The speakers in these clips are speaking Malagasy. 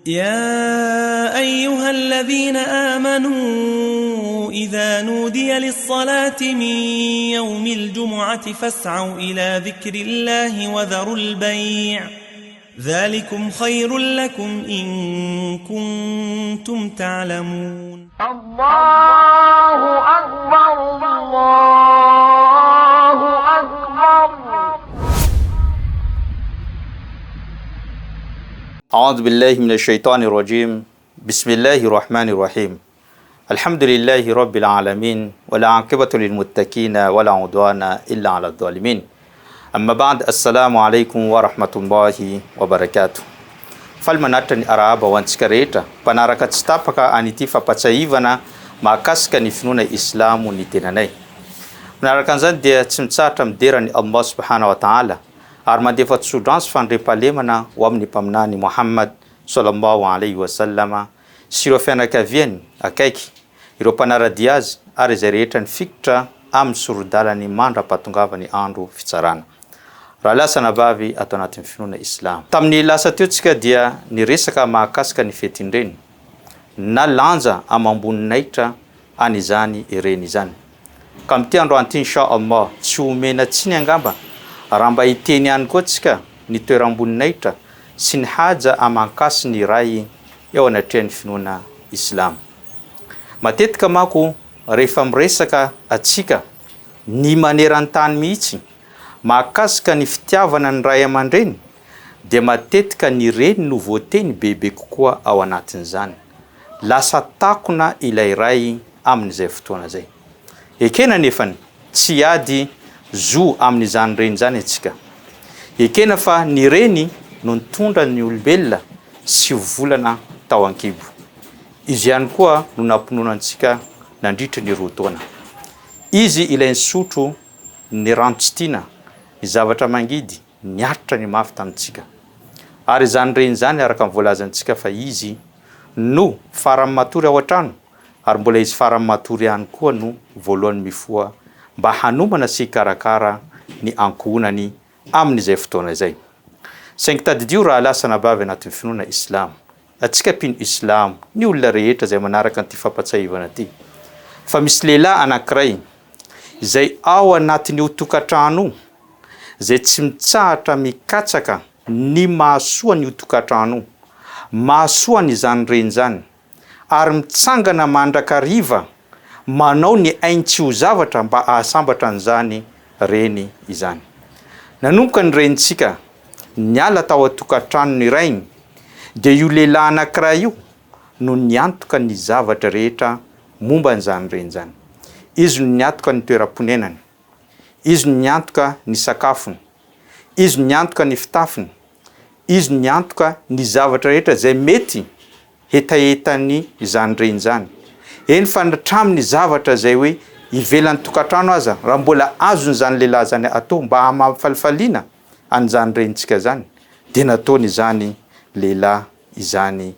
يا أيها الذين آمنوا إذا نودي للصلاة من يوم الجمعة فاسعوا إلى ذكر الله وذروا البيع ذلكم خير لكم إن كنتم تعلمون. الله أكبر الله أكبر. أعوذ بالله من الشيطان الرجيم بسم الله الرحمن الرحيم الحمد لله رب العالمين والعاقبة للمتقين ولا عدوان إلا على الظالمين أما بعد السلام عليكم ورحمة الله وبركاته. Faly manatitra ny arahaba ho antsika rehetra mpanaraka tsy tapaka an'ity fampatsiahivana mahakasika ny finoana islamo ny tenanay. Manaraka an'izany dia tsy mitsahatra midera an'i Allah subhanahu wa ta'ala ary mandefa tsodrano sy fandriampahalemana ho amin'ny Mpaminany Mohammad Sallallahu alaihi wa sallama sy ireo fianakaviany akaiky, ireo mpanara-dia azy ary izay rehetra nifikitra amin'ny sori-dalany mandra-pahatongavan'ny andro fitsarana. Rahalahy sy anabavy ato anatin'ny finoana Islamo. Tamin'ny lasa teo tsika dia niresaka mahakasika ny fetin-dreny, na lanja amam-boninahitra an'izany reny izany. Ka amin'ity androany ity Insha Allah, tsy omena tsiny angamba raha mba hiteny ihany koa tsika ny toeram-boninahitra sy ny haja aman-kasin'ny Ray eo anatrehan'ny finoana Islamo. Matetika manko rehefa miresaka atsika ny maneran-tany mihitsy mahakasika ny fitiavana ny ray aman-dreny dia matetika ny reny no voateny bebe kokoa ao anatin'izany. Lasa takona ilay ray amin'izay fotoana izay. Ekena anefany tsy hiady zo amin'izany reny izany antsika. Ekena fa ny reny no nitondra ny olombelona sy volana tao an-kibo. Izy ihany koa no nampinono antsika nandritry ny roa taona. Izy ilay nisotro ny rano tsy tiana, ny zavatra mangidy, niaritra ny mafy tamintsika. Ary izany reny izany araka ny voalazantsika fa izy no farany matory ao an-trano ary mbola izy farany matory ihany koa no voalohany mifoha mba hanomana sy hikarakara ny ankohonany amin'izay fotoana izay. Saingy tadidio rahalahy sy anabavy anatin'ny finoana islamo, antsika mpino islamo, ny olona rehetra izay manaraka an'ity fampatsiahivana ity, fa misy lehilahy anankiray izay ao anatin'io tokantrano io, izay tsy mitsahatra mikatsaka ny mahasoa an'io tokantrano io, mahasoa an'izany reny izany, ary mitsangana mandrakariva manao ny ainy tsy ho zavatra mba hahasambatra an'izany reny izany. Nanomboka ny renintsika niala tao an-tokantranon'ny rainy, dia io lehilahy anankiray io no niantoka ny zavatra rehetra momba an'izany reny izany. Izy no niantoka ny toeram-ponenany. Izy no niantoka ny sakafony. Izy no niantoka ny fitafiny. Izy no niantoka ny zavatra rehetra izay mety hetahetan'ny izany reny izany. Eny fa hatramin'ny zavatra izay hoe ivelan'ny tokantrano aza, raha mbola azon'izany lehilahy izany atao mba hamafalifaliana an'izany renintsika izany, dia nataony izany lehilahy izany.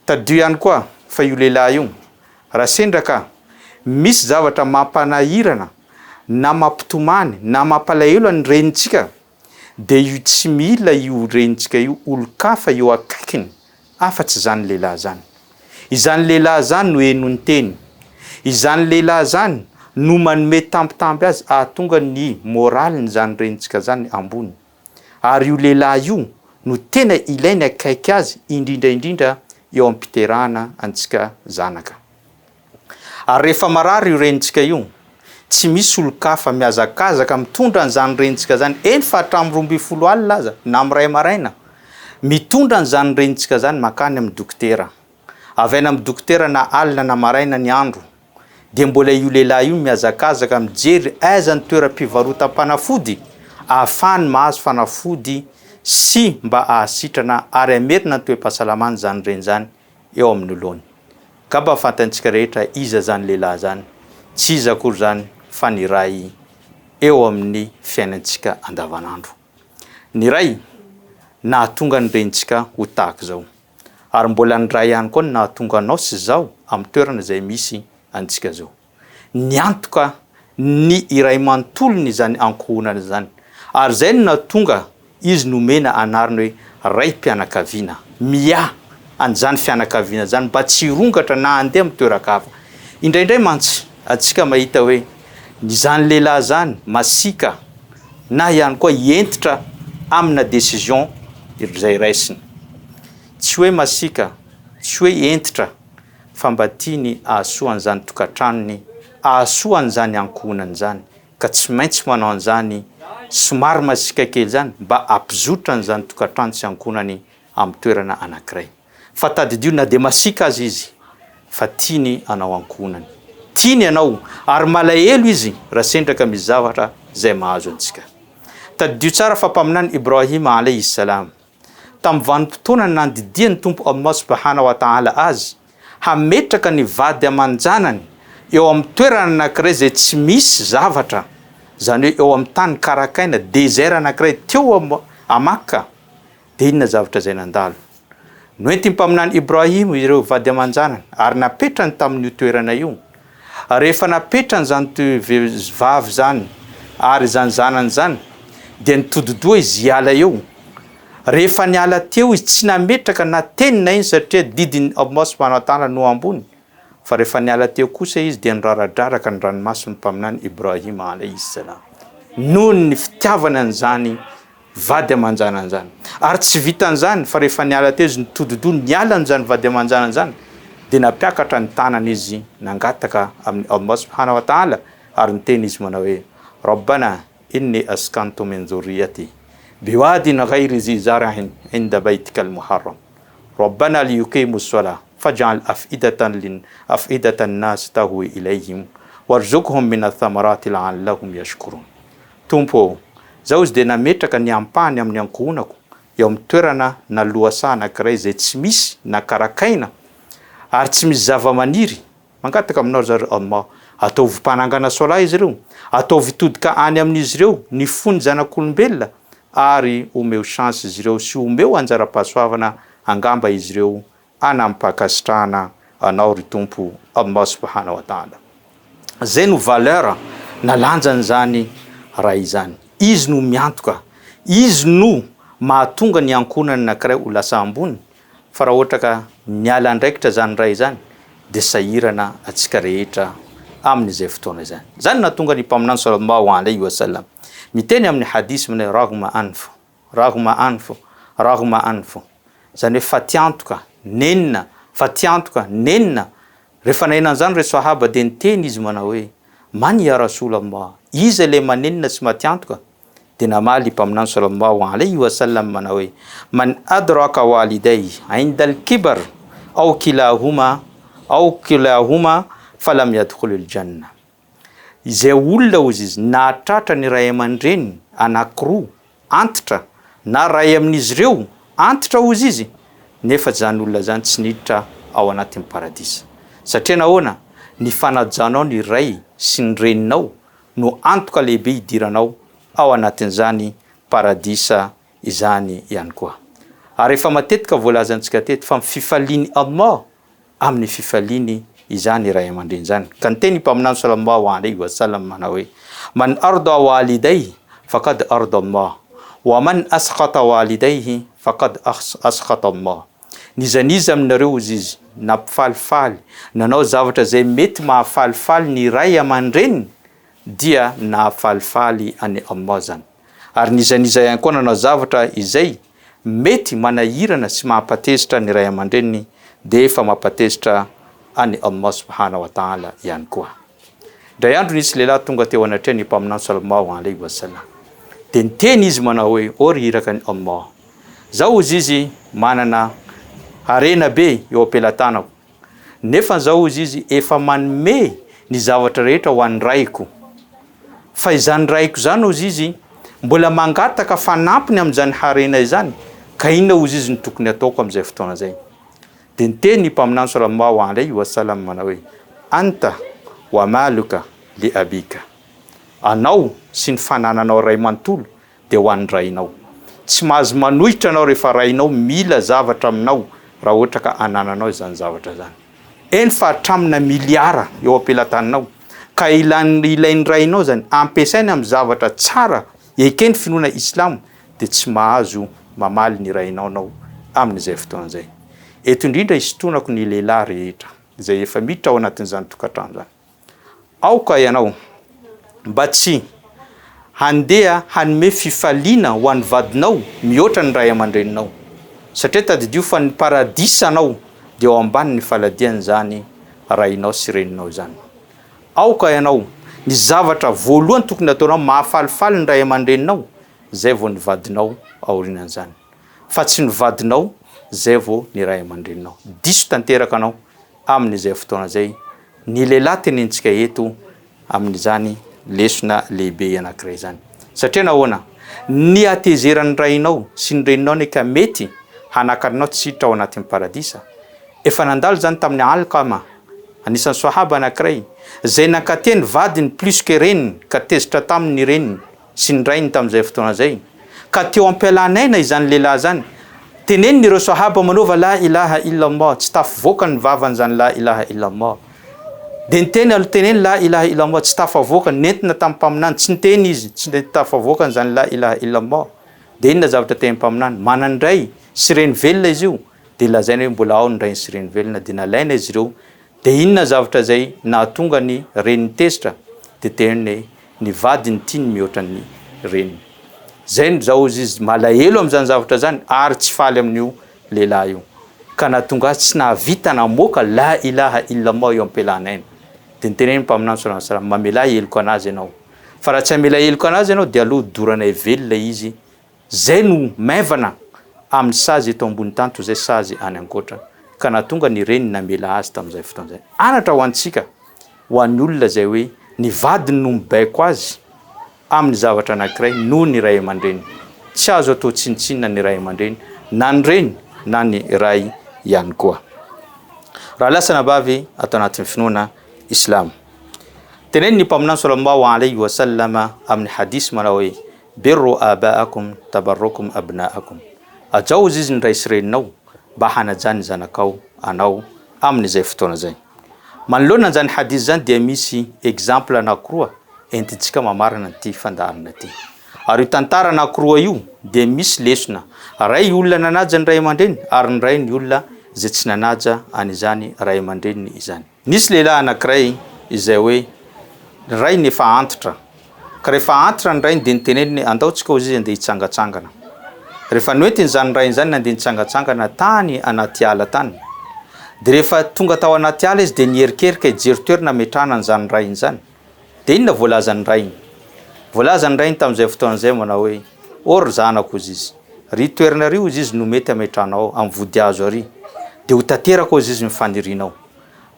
Tadidio ihany koa fa io lehilahy io, raha sendra ka misy zavatra mampanahirana na mampitomany na mampalahelo an'ny renintsika, dia io tsy mila io renintsika io olon-kafa eo akaikiny afa-tsy izany lehilahy izany. Izany lehilahy izany no henoiny teny. Izany lehilahy izany no manome tambitamby azy ahatonga ny moralin'izany renintsika izany ambony. Ary io lehilahy io no tena ilainy akaiky azy indrindra indrindra eo am-piterahana antsika zanaka. Ary rehefa marary io renintsika io, tsy misy olon-kafa mihazakazaka mitondra an'izany renintsika izany, eny fa hatramin'ny 12 alina aza, na amin'ny iray maraina, mitondra an'izany renintsika izany mankany amin'ny dokotera. Avy any amin'ny dokotera na alina na maraina ny andro, dia mbola io lehilahy io mihazakazaka mijery aiza ny toeram-pivarotam-panafody ahafahany mahazo fanafody sy mba ahasitrana ary hamerina ny toe-pahasalamany izany reny izany eo amin'ny lohany. Angamba fantantsika rehetra iza izany lehilahy izany, tsy iza akory izany fa ny Ray eo amin'ny fiainantsika andavanandro. Ny Ray nahatonga ny renintsika ho tahaka izao. Ary mbola ny Ray ihany koa no nahatonga anao sy izaho amin'ny toerana izay misy antsika izao. Niantoka ny iray manontolony izany ankohonana izany. Ary izay no nahatonga izy nomena anarana hoe raim-pianakaviana. Miahy. an'izany fianakaviana izany mba tsy hirongatra na handeha amin'ny toeran-kafa. Indraindray mantsy antsika mahita hoe izany lehilahy izany masiaka na ihany koa hentitra amina décision izay raisiny. Tsy hoe masiaka, tsy hoe hentitra fa mba tiany hahasoa an'izany tokantranony, hahasoa an'izany ankohonany izany ka tsy maintsy manao an'izany somary masiaka kely izany mba hampizotra an'izany tokantrano sy ankohonany amin'ny toerana anankiray. Fa tadidio na dia masiaka aza izy fa tiany anao ankohonany. Tiany ianao ary malahelo izy raha sendra ka misy zavatra izay mahazo antsika. Tadidio tsara fa Mpaminany Ibrahim alayhi salam tamin'ny vanim-potoana nandidian'ny Tompo Allah subhana wa ta'ala azy hametraka ny vady aman-janany eo amin'ny toerana anankiray izay tsy misy zavatra, izany hoe eo amin'ny tany karakaina, désert anankiray teo a Makka, Dia inona zavatra izay nandalo? Noentin'ny mpaminany Ibrahim ireo vady aman-janany ary napetrany tamin'io toerana io. Rehefa napetrany izany vavy izany ary izany zanany izany, dia nitodi-doha izy hiala eo. Rehefa niala teo izy, tsy nametraka na teny na inona satria didin'i Allah subhanahu wa ta'ala no ambony, fa rehefa niala teo kosa izy dia niraradraraka ny ranomason'ny mpaminany Ibrahim alayhi salam noho ny fitiavany an'izany vady aman-janany izany. Ary tsy vitan'izany fa rehefa niala teo izy nitodi-doha niala an'izany vady aman-janany izany dia nampiakatra ny tanany izy nangataka amin'i Allah subhanahu wa ta'ala ary niteny izy manao hoe, Rabbana inni askantu min dhurriyyati biwadin ghayri zi zar'in inda baytika al-muharram Rabbana liyuqimu as-salah faj'al af'idatan lin af'idatan nas tahwi ilayhim warzuqhum min ath-thamarati la'allahum yashkurun. Tompo ô, zaho izy dia nametraka ny ampahany amin'ny ankohonako eo amin'ny toerana na lohasaha anankiray izay tsy misy na karakaina ary tsy misy zava-maniry, mangataka aminao ry zareo Allah, ataovy mpanangana soalah izy ireo, ataovy hitodika any amin'izy ireo ny fon'ny zanak'olombelona ary omeo chance izy ireo sy omeo anjaram-pahasoavana angamba izy ireo hanam-pankasitrahana Anao ry Tompo Allah subhana wa ta'ala. Zay no valeur na lanjan'izany Ray izany. Izy no miantoka, Izy no mahatonga ny ankohonana anankiray ho lasa ambony, fa raha ohatra ka miala andraikitra izany Ray izany dia sahirana antsika rehetra amin'izay fotoana izany. Izany no nahatonga ny Mpaminany sallallahu alaihi wa sallam miteny amin'ny hadith manao hoe raghma anfu, Raghma anfu, raghma anfu, izany hoe fatiantoka, nenina, fatiantoka, nenina. Rehefa naheno an'izany ireo Sahaba dia niteny izy manao hoe, Man ya Rasoul Allah, iza ilay manenina sy matiantoka? Dia namaly i Mpaminany sallallahu alaihi wa sallam manao hoe, Man adraka walidayhi inda al-kibar aw kilahuma aw kilahuma falam yadkhulil jannah. Izay olona, hozy izy, nahatratra ny ray aman-dreniny anankiroa antitra na ray amin'izy ireo antitra, hozy izy, nefa izany olona izany tsy niditra ao anatin'ny paradisa. Satria nahoana? Ny fanajanao ny ray sy ny reninao no antoka lehibe hidiranao ao anatin'izany paradisa izany ihany koa. Ary efa matetika voalazantsika teto fa ny fifalian'i Allah amin'ny fifaliany izany ray aman-dreny izany. Ka niteny i Mpaminany sallallahu alaihi wa sallam manao hoe, Man arda walidayhi faqad arda Allah, wa man askhata walidayhi faqad askhata Allah. N'iza n'iza aminareo hozy izy nampifalifaly, nanao zavatra izay mety mahafalifaly ny ray aman-dreniny dia nahafalifaly an'i Allah izany. Ary n'iza n'iza ihany koa nanao zavatra izay mety manahirana sy mampatezitra ny ray aman-dreniny dia efa mampatezitra an'i Allah subhana wa ta'ala ihany koa. Indray andro nisy lehilahy tonga teo anatrehan'ny Mpaminany sallallahu alaihi wa sallam. Dia niteny izy manao hoe, Ô ry irakan'i Allah, zaho hozy izy manana harena be eo am-pelatanako, Nefa zao hozy izy efa manome ny zavatra rehetra ho an'ny raiko. Fa izany raiko izany hozy izy mbola mangataka fanampiny amin'izany harena izany, ka inona hozy izy no tokony ataoko amin'izay fotoana izay? Dia niteny ny Mpaminany sallallahu alaihi wa sallam manao hoe, Anta wa maluka li abika. Anao sy ny fanananao iray manontolo dia ho an'ny rainao. Tsy mahazo manohitra anao rehefa rainao mila zavatra aminao raha ohatra ka anananao izany zavatra izany. Eny fa hatramina miliara eo am-pelatananao ka ilan'ny ilain'ny rainao izany ampiasainy amin'ny zavatra tsara eken'ny finoana islamo dia tsy mahazo mamaly ny rainao anao amin'izay fotoana izay. Eto indrindra isintonako ny lehilahy rehetra izay efa miditra ao anatin'izany tokantrano izany. Aoka ianao mba tsy handeha hanome fifaliana ho an'ny vadinao mihoatra ny ray aman-dreninao, satria tadidio fa ny paradisanao dia ao ambanin'ny faladian'izany rainao sy reninao izany. Aoka ianao, ny zavatra voalohany tokony hataonao mahafalifaly ny ray aman-dreninao, izay vao ny vadinao aorianan'izany, fa tsy ny vadinao izay vao ny ray aman-dreninao. Diso tanteraka anao amin'izay fotoana izay ny lehilahy tenenintsika eto amin'izany lesona lehibe anankiray izany. Satria nahoana? Ny hatezeran'ny rainao sy ny reninao anie ka mety hanakana anao tsy hiditra ao anatin'ny paradisa. Efa nandalo izany tamin'i Alqama, anisan'ny Swahaba anankiray, izay nankatia ny vadiny plus que reniny ka tezitra taminy ny reniny sy ny rainy tamin'izay fotoana izay, ka teo am-pialan'aina izany lehilahy izany, teneniny ireo Sahaba manaova la ilaha illa Allah, tsy tafivoaka ny vavany izany la ilaha illa Allah, dia niteny aloha teneny la ilaha illa Allah, tsy tafavoaka, nentina tamin'ny Mpaminany, tsy niteny izy, tsy tafavoakany izany la ilaha illa Allah, dia inona zavatra tenin'ny Mpaminany, manan-dray sy reny velona izy io, dia lazaina hoe mbola ao ny rainy sy reny velona, dia nalaina izy ireo, Dia inona zavatra izay nahatonga ny reniny tezitra? Dia teniny hoe ny vadiny tiany mihoatra ny reniny. Izay no zao hozy izy malahelo amin'izany zavatra izany ary tsy faly amin'io lehilahy io. Ka nahatonga azy tsy nahavita namoaka la ilaha illallah eo am-pelan'aina. Dia niteneniny Mpaminany sallallahu alaihi wasallam, mamelà heloka an'azy ianao. Fa raha tsy hamela heloka an'azy ianao dia aleo doranay velona izy Zay no maivana amin'ny sazy eto ambony tany toy izay sazy any ankoatra, ka nahatonga ny reniny namela azy tamin'izay fotoana izay. Anatra ho antsika, ho an'ny olona izay hoe ny vadiny no mibaiko azy amin'ny zavatra anankiray noho ny ray aman-dreny. Tsy azo atao tsinontsinona ny ray aman-dreny, na ny reny na ny ray ihany koa. Rahalahy sy anabavy ato anatin'ny finoana Islamo. Tenenin'ny Mpaminany Sallallahu alaihi wa sallam amin'ny hadith manao hoe, Birru aba'akum tabarrukum abna'akum, Hajao hozy izy ny ray sy reninao mba hanajan'ny zanakao anao amin'izay fotoana izay. Manoloana an'izany hadith izany dia misy exemple anankiroa entintsika mamarana an'ity fandaharana ity. Ary io tantara anankiroa io dia misy lesona, ray olona nanaja ny ray aman-dreny ary ny ray ny olona izay tsy nanaja an'izany ray aman-dreniny izany. Nisy lehilahy anankiray izay hoe ny rainy efa antitra, ka rehefa antitra ny rainy dia noteneniny hoe andao tsika hozy izy andeha hitsangatsangana. Rehefa noentiny izany rainy izany nandeha nitsangatsangana tany anaty ala tany, dia rehefa tonga tao anaty ala izy dia niherikerika hijery toerana hametrahana an'izany rainy izany. Dia inona voalazan'ny rainy? Voalazan'ny rainy tamin'izay fotoana izay manao hoe, Ô ry zanako hozy izy, ry toerana ry hozy izy no mety hametrahanao amin'ny vodihazo ary, dia ho tanteraka hozy izy ny fanirianao.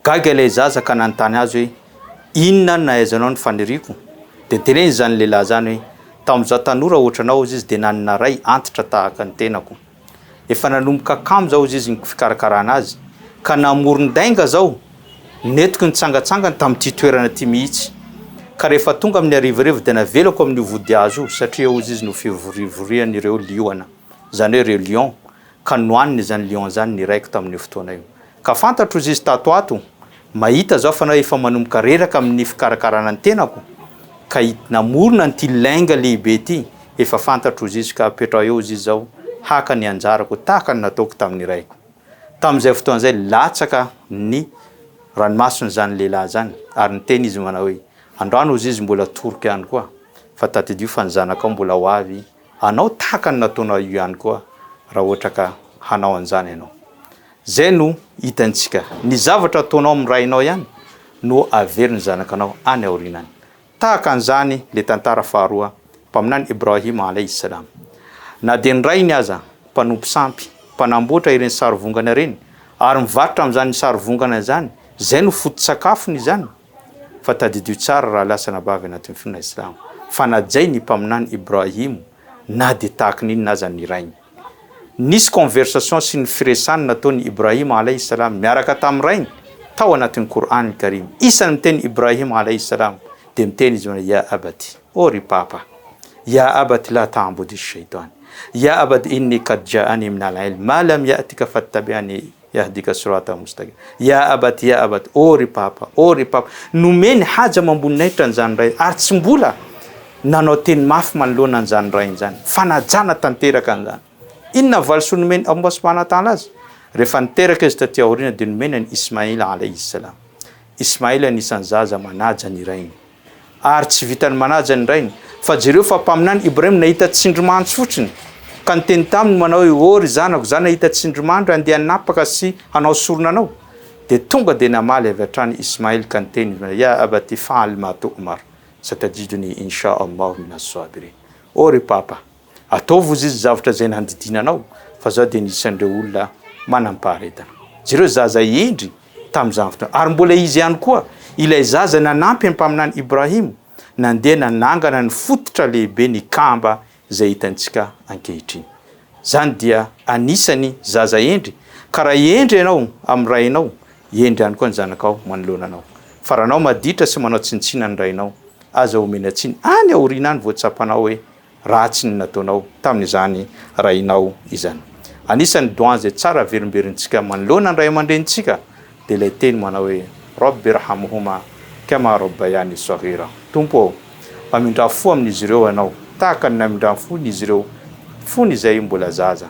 Gaga ilay zaza ka nanontany azy hoe, Inona no nahaizanao ny faniriako? Dia noteneniny izany lehilahy izany hoe, Tamin'izaho tanora ohatranao hozy izy dia nanana ray antitra tahaka ny tenako. Efa nanomboka kamo zao izy ny fikarakarana azy ka namoron-dainga zao nentiko nitsangatsangana tamin'ity toerana ity mihitsy ka rehefa tonga amin'ny harivariva dia navelako amin'io vodihazo io satria eo izy no fivorivorian'ireo liona izany hoe ireo lion ka nohaniny izany lion izany ny raiko tamin'io fotoana io ka fantatro izy tato ato Mahita zaho fa anao efa manomboka reraka amin'ny fikarakarana ny tenako ka namorona an'ity lainga lehibe ity, efa fantatro ozy izy ka apetraho eo ozy izy zao haka ny anjarako tahaka ny nataoko tamin'ny raiko. Tamin'izay fotoana izay latsaka ny ranomason'izany lehilahy izany ary niteny izy manao hoe, androany ozy izy mbola toriko ihany koa fa tadidio fa ny zanakao mbola ho avy anao tahaka ny nataonao io ihany koa raha ohatra ka hanao an'izany ianao. Zay no hitantsika. Ny zavatra ataonao amin'ny rainao ihany no averin'ny zanakanao any aoriana any. Tahaka an'izany le tantara faharoa, Mpaminany Ibrahim alayhi salam. Na dia ny rainy aza mpanompo sampy, mpanamboatra ireny sarivongana ireny, ary mivarotra amin'izany sarivongana izany, zay no foto-tsakafony izany. Fa tadidio tsara rahalahy sy anabavy anatin'ny finoana islamo, fa najay ny Mpaminany Ibrahim na dia tahaka ny inona aza ny rainy. Nisy conversation sy ny firesany nataon'i Ibrahim alayhi salam miaraka tamin'ny rainy tao anatin'ny Qur'an al-Karim. Isany miteny Ibrahim alayhi salam dia miteny izy hoe, Ya abati, oh ry papa, Ya abati la ta'budi shaytan, Ya abati inni qad ja'ani min al-ilm ma lam ya'tika fattabi'ni Yahdika sirata mustaqim. Ya abati, ya abati, oh ry papa, oh ry papa. Nomeny haja amam-boninahitra an'izany ray, ary tsy mbola nanao teny mafy manoloana an'izany rainy izany. Fanajana tanteraka an'izany. Inona ny valisoa nomen'i Allah subhanahu wa ta'ala azy? Rehefa niteraka izy taty aoriana dia nomena an'i Ismaïl alayhi salam. Ismaïl anisan'ny zaza manaja ny rainy. Ary tsy vitan'ny manaja ny rainy, fa jereo fa Mpaminany Ibrahim nahita tsindrimandry fotsiny, ka niteny taminy manao hoe, Ô ry zanako, za nahita tsindrimandry handeha hanapaka sy hanao sorona anao. Dia tonga dia namaly avy hatrany Ismaïl ka niteny izy manao, Ya abati fa'al ma tu'mar, satajiduni insha Allahu minas sabirin. Ô ry papa, Ataovy ozy izy zavatra izay nandidiana anao fa zaho dia anisan'ireo olona manam-paharetana. Jereo zaza hendry tamin'izany fotoana. Ary mbola izy ihany koa ilay zaza nanampy an'i Mpaminany Ibrahim nandeha nanangana ny fototra lehibe ny Kaaba izay hitantsika ankehitriny. Izany dia anisany zaza hendry ka raha hendry ianao amin'ny rainao, hendry ihany koa ny zanakao manoloana anao. Fa raha anao maditra sy manao tsinontsinona ny rainao, aza omena tsiny any aoriana any vao tsapanao hoe ratsy ny nataonao tamin'izany rainao izany. Anisan'ny doan izay tsara averimberintsika manoloana ny ray aman-drenintsika dia ilay teny manao hoe, Rabbi irhamhuma kama rabbayani saghira, Tompo ô, mamindrà fo amin'izy ireo Ianao tahaka ny namindran'ny fon'izy ireo fony izay mbola zaza.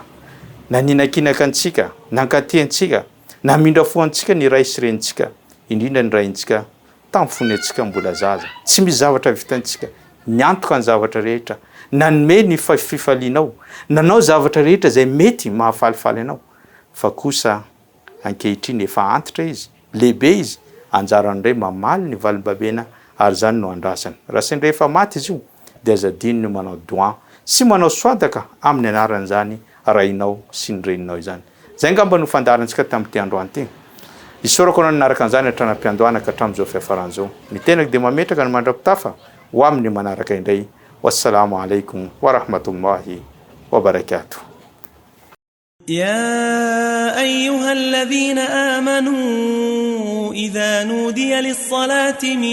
Naninakinaka antsika, nankaty antsika, namindra fo antsika ny ray sy renintsika, indrindra ny raintsika tamin'ny fony antsika mbola zaza. Tsy misy zavatra vitantsika, niantoka ny zavatra rehetra, nanome ny fifalianao, nanao zavatra rehetra izay mety mahafalifaly anao, fa kosa ankehitriny efa antitra izy, lehibe izy, anjarany indray mamaly ny valim-babena ary izany no andrasany. Raha sendra efa maty izy io dia aza adino ny manao doan sy manao soadaka amin'ny anaran'izany rainao sy ny reninao izany. Izay angamba no fandaharantsika tamin'ity androany ity. Isaorako anao nanaraka an'izany hatrany am-piandohana ka hatramin'izao fiafarany izao. Ny tenako dia mametraka ny mandra-pitafa ho amin'ny manaraka indray. Wassalamo alaikum wa rahmatullahi wa barakatuh. يا أيها الذين آمنوا إذا نودي للصلاة من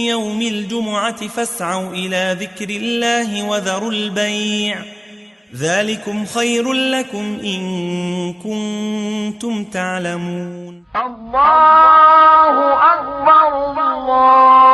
يوم الجمعة فاسعوا إلى ذكر الله وذروا البيع ذلكم خير لكم إن كنتم تعلمون الله أكبر الله.